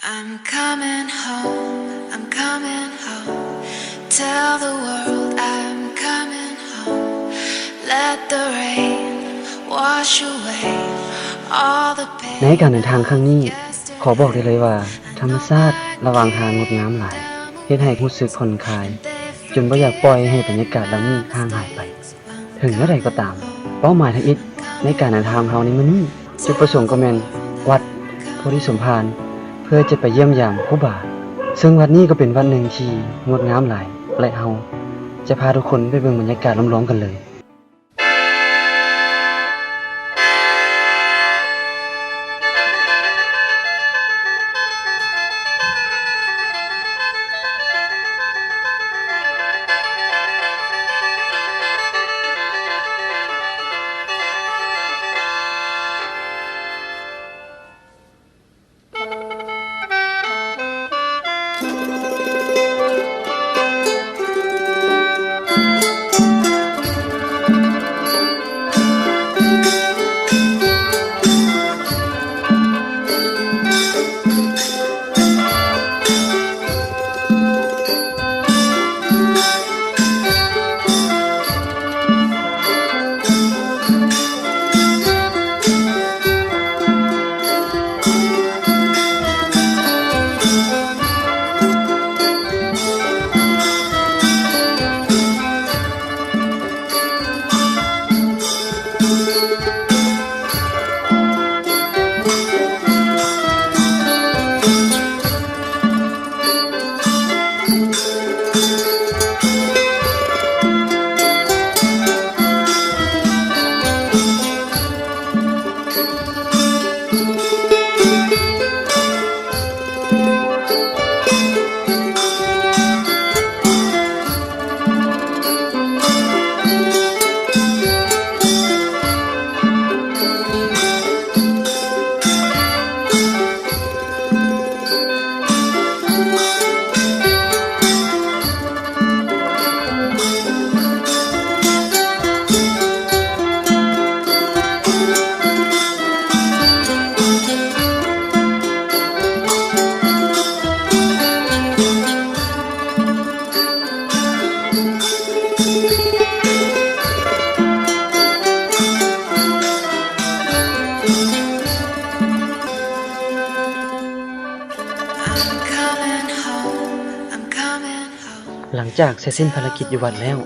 I'm coming home, I'm coming home. Tell the world I'm coming home. Let the rain wash away all the pain. ໃນການເດີນທາງຄັ້ງນີ້ ຂໍບອກໄດ້ເລີຍວ່າ ທຳມະຊາດລະຫວ່າງທາງງົດງາມຫຼາຍ, ເຮັດໃຫ້ຮູ້ສຶກຜ່ອນຄາຍ ຈົນບໍ່ຢາກປ່ອຍໃຫ້ບັນຍາກາດເຫຼົ່ານີ້ຫ່າງຫາຍໄປ. ເຖິງແນວໃດກໍຕາມ, ເປົ້າໝາຍທຳອິດໃນການເດີນທາງຂອງເຮົາໃນມື້ນີ້ ຈຸດປະສົງກໍແມ່ນວັດໂພທິສົມພານ ເພື່ອຈະໄປຢ້ຽມຢາມຄູບາ, ເຊິ່ງວັດນີ້ກໍເປັນວັດໜຶ່ງທີ່ງົດງາມຫຼາຍ ແລະ ເຮົາຈະພາທຸກຄົນໄປເບິ່ງບັນຍາກາດລວມໆກັນເລີຍ. ຫຼັງຈາກເສັດສິ້ນພາລະກິດຢູ່ວັດແລ້ວ,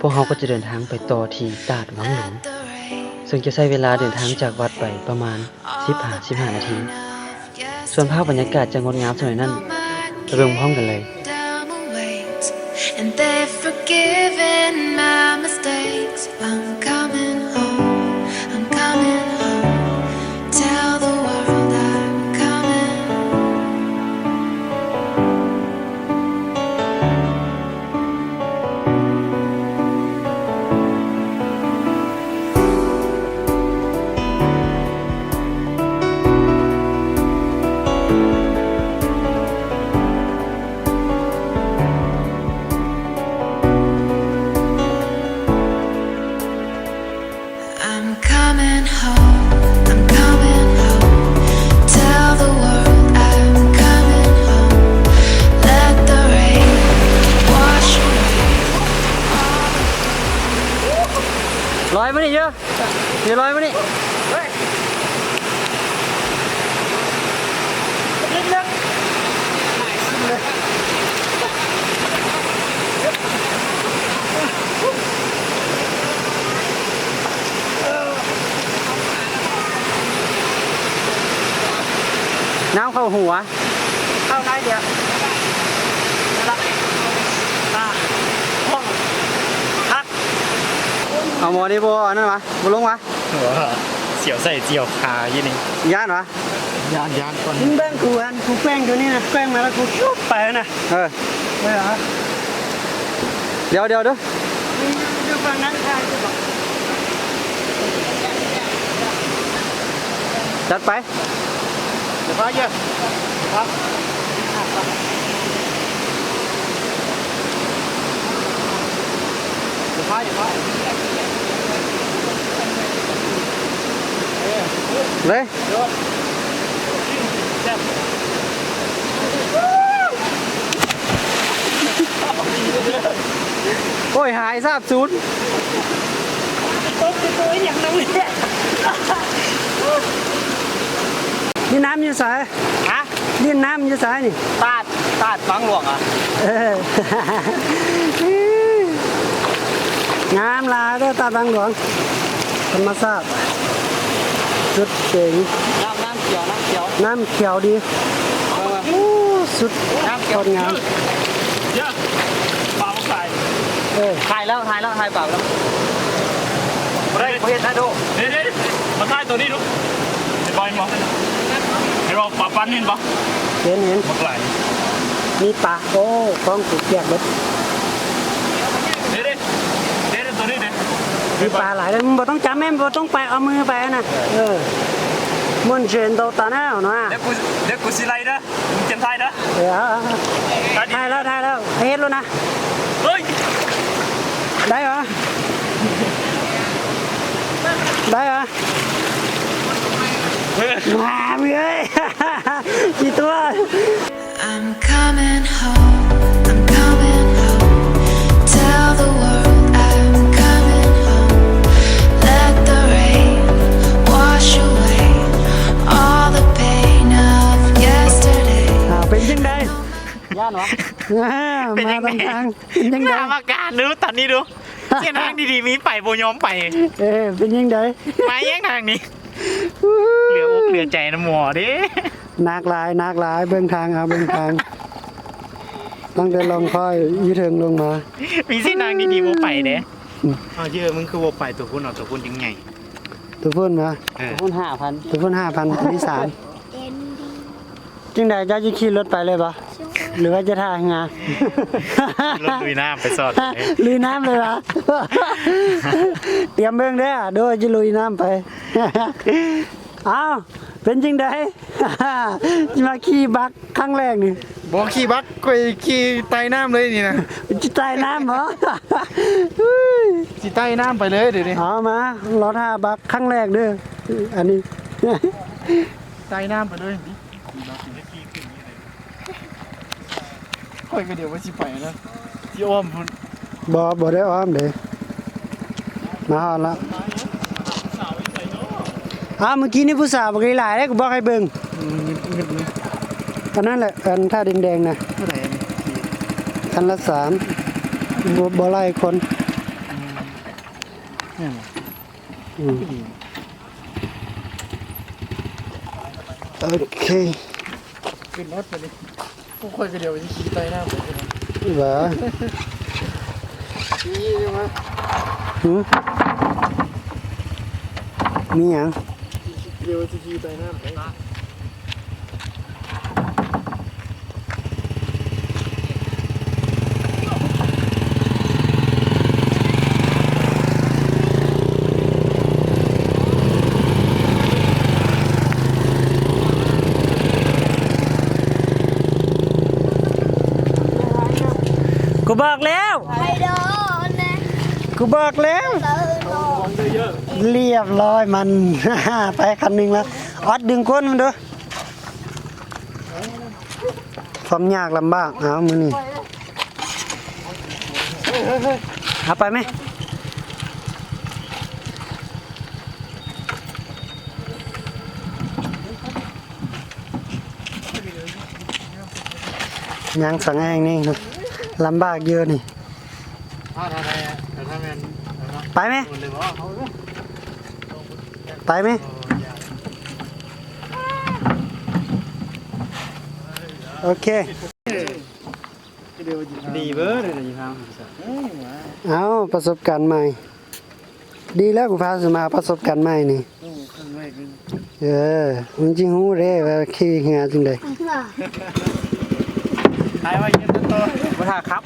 ພວກເຮົາກໍຈະເດີນທາງໄປຕໍ່ທີ່ຕາດວັງຫຼວງ, ເຊິ່ງຈະໃຊ້ເວລາເດີນທາງຈາກວັດໄປປະມານສິບຫາສິບຫ້ານາທີ. ສ່ວນພາບບັນຍາກາດຈະງົດງາມສ່ຳໃດນັ້ນ, ໄປເບິ່ງພ້ອມກັນເລີຍ. And they've forgiven my mistakes. I'm coming home, I'm coming home. Tell the world I'm coming. I'm coming home, I'm coming home. Tell the world I'm coming home. Let the rain wash away all the ລອຍມານີ້ເດີ ເດີ ລອຍມານີ້ ເຮີ້ຍ ນ້ຳເຂົ້າຫົວ ເຂົ້າໄດ້ເດ ອ່າ ຫ້ອງພັກ ເອົາໝໍນີ້ບໍ່ ອັນນັ້ນຫວາ ບໍ່ລົງຫວາ? ໂອ້ ສຽວໄສ້ສຽວຂາຢູ່ນີ້ ຢ້ານຫວາ? ຢ້ານ ຢ້ານກ່ອນ ມຶງເບິ່ງກູ ອັນກູແກວ່ງຕົວນີ້ນະ ແກວ່ງມາແລ້ວກູຊຸບໄປນະ ເອີ ເອີ ດຽວ ດຽວເດີ ຢູ່ຝັ່ງນັ້ນ ຈັດໄປ. ເລີຍ. ໂອ້ຍ ຫາຍສາບສູນ. ຕົກຕົວຫຍັງນຳນີ້? ດິນນ້ຳຢູ່ໃສ? ຮະ? ດິນນ້ຳຢູ່ໃສນີ້? ຕາດ ຕາດວັງຫຼວງອະ. ເອີ ງາມຫຼາຍເດີຕາດວັງຫຼວງ. ທຳມະຊາດ ສຸດເຈັງ. ນ້ຳ ນ້ຳຂຽວ ນ້ຳຂຽວ ນ້ຳຂຽວດີ. ເອີ ໂອ້ ສຸດ ນ້ຳຂຽວ ໂຄດງາມ. ເອີ ເອີ ຖ່າຍແລ້ວ ຖ່າຍແລ້ວ ຖ່າຍປາກແລ້ວ. ບໍ່ໄດ້ ບໍ່ເຮັດນະດູ. ເດ້ໆ ມາຖ່າຍໂຕນີ້ດູ. ເຫັນບໍ່ ເຫັນບໍ່ ເຫັນບໍ່ ປາປັນ ເຫັນບໍ່? ເຫັນ ເຫັນ ບັກຫຼາຍ ມີປາ. ໂອ້ ກ້ອງກູແຈກເບິດ. ເດ້ໆ ເດ້ໆ ໂຕນີ້ເດ້ ມີປາຫຼາຍເດ້. ບໍ່ຕ້ອງຈັບແມ່ນ ບໍ່ຕ້ອງໄປເອົາມືໄປຫັ້ນນະ. ເອີ ມັນເຫັນໂຕຕາແນວນະ. ດຽວກູ ດຽວກູຊິໄລ່ເດີ ມຶງຕຽມຖ່າຍເດີ. ເອີ ຖ່າຍແລ້ວ ຖ່າຍແລ້ວ ເຮັດໂລດນະ. ເຮີ້ຍ ໄດ້ຫວາ? ໄດ້ຫວາ? ມາເວີ້ຍ ຊິຕົວະ. I'm coming home, I'm coming home. Tell the world I'm coming home. Let the rain wash away all the pain of yesterday. ອ້າວ ເປັນຈັ່ງໃດ? ຢ້ານຫວາ? ອ່າ ມາຕາມທາງ ເປັນຈັ່ງໃດ? ອາກາດດູ ຕອນນີ້ດູ ເສັ້ນທາງດີໆມີໄປ ບໍ່ຍອມໄປ. ເອີ ເປັນຈັ່ງໃດ? ມາຫຍັງທາງນີ້? ເຫຼືອອົກເຫຼືອໃຈນຳໝໍເດ້. ໜັກຫຼາຍ ໜັກຫຼາຍ ເບິ່ງທາງ ເອົາເບິ່ງທາງ ຕັ້ງແຕ່ລ່ອງຄ້ອຍຢູ່ເທິງລົງມາ ມີເສັ້ນທາງດີໆບໍ່ໄປເດ້. ອືມ ເອົາເຢີ ມຶງຄືບໍ່ໄປຕົວພຸ້ນ ເອົາຕົວພຸ້ນຈັ່ງໃຫຍ່. ຕົວພຸ້ນຫວາ? ເອີ ຕົວພຸ້ນຫ້າພັນ ຕົວພຸ້ນຫ້າພັນ ຕົວນີ້ສາມ. ຈັ່ງໃດ ເຈົ້າຈະຂີ່ລົດໄປເລີຍບໍ່ ຫຼືວ່າຈະຖ້າເຮືອ? ຂີ່ລົດລຸຍນ້ຳໄປສອດເລີຍ ລຸຍນ້ຳເລີຍຫວາ? ຕຽມເບິ່ງເດີ ໂດຍຈະລຸຍນ້ຳໄປ. ອ້າວ ເປັນຈັ່ງໃດ? ຊິມາຂີ່ບັກຄັ້ງແລກນີ້. ບໍ່ຂີ່ບັກ ຂ້ອຍຂີ່ໃຕ້ນ້ຳເລີຍນີ້ນະ. ຊິໃຕ້ນ້ຳບໍ? ຊິໃຕ້ນ້ຳໄປເລີຍດຽວນີ້. ເອົາມາ ລໍຖ້າບັກຄັ້ງແລກເດີ ອັນນີ້ ໃຕ້ນ້ຳໄປເລີຍ. ຂ້ອຍກະດຽວວ່າຊິໄປນະ ຊິອ້ອມພຸ້ນ. ບໍ່ ບໍ່ໄດ້ອ້ອມເດ້ ມາຮອດລະ. ອ້າວ ມື້ກີ້ນີ້ຜູ້ສາວບັກຫຼາຍເດ້ ກູບອກໃຫ້ເບິ່ງ. ອືມ ງຶດໆ ອັນນັ້ນແຫຼະ ອັນຖ້າແດງໆນະ. ເທົ່າໃດອັນນີ້? ຄັນລະສາມ ບໍ່ ບໍ່ຫຼາຍຄົນ. ອືມ ອືມ ໂອເຄ ຂຶ້ນລົດໄປເລີຍ. ພວກຂ້ອຍກະດຽວຊິຂີ່ໃຕ້ນ້ຳໄປ. ຫວາ? ຫື? ມີຫຍັງ? ດຽວຊິຂີ່ໃຕ້ນ້ຳໄປ. ກູບອກແລ້ວ ກູບອກແລ້ວ. ລຽບຮ້ອຍມັນ ໄປຄັນໜຶ່ງລະ. ອອດດຶງກົ້ນມັນດູ. ຄວາມຍາກລຳບາກ ເອົາ ມື້ນີ້ ເອົາໄປແມະ. ຍ່າງສັງແອງນີ້ລຳບາກຢູ່ນີ້. ໄປແມະ ໄປແມະ. ໂອເຄ ດີເບີດເລີຍຢູ່ທາງ. ເອົ້າ ປະສົບການໃໝ່ ດີແລ້ວ ກູພາສະມາປະສົບການໃໝ່ນີ້. ໂອ້ ຄັ້ງແລກເລີຍ. ເອີ ມັນຈຶ່ງຮູ້ເດ້ວ່າຂີ່ເຮືອຈັ່ງໃດ. ໄປໄວ້ເກັບຕົ້ນ ບໍ່ຖ້າຂັບ.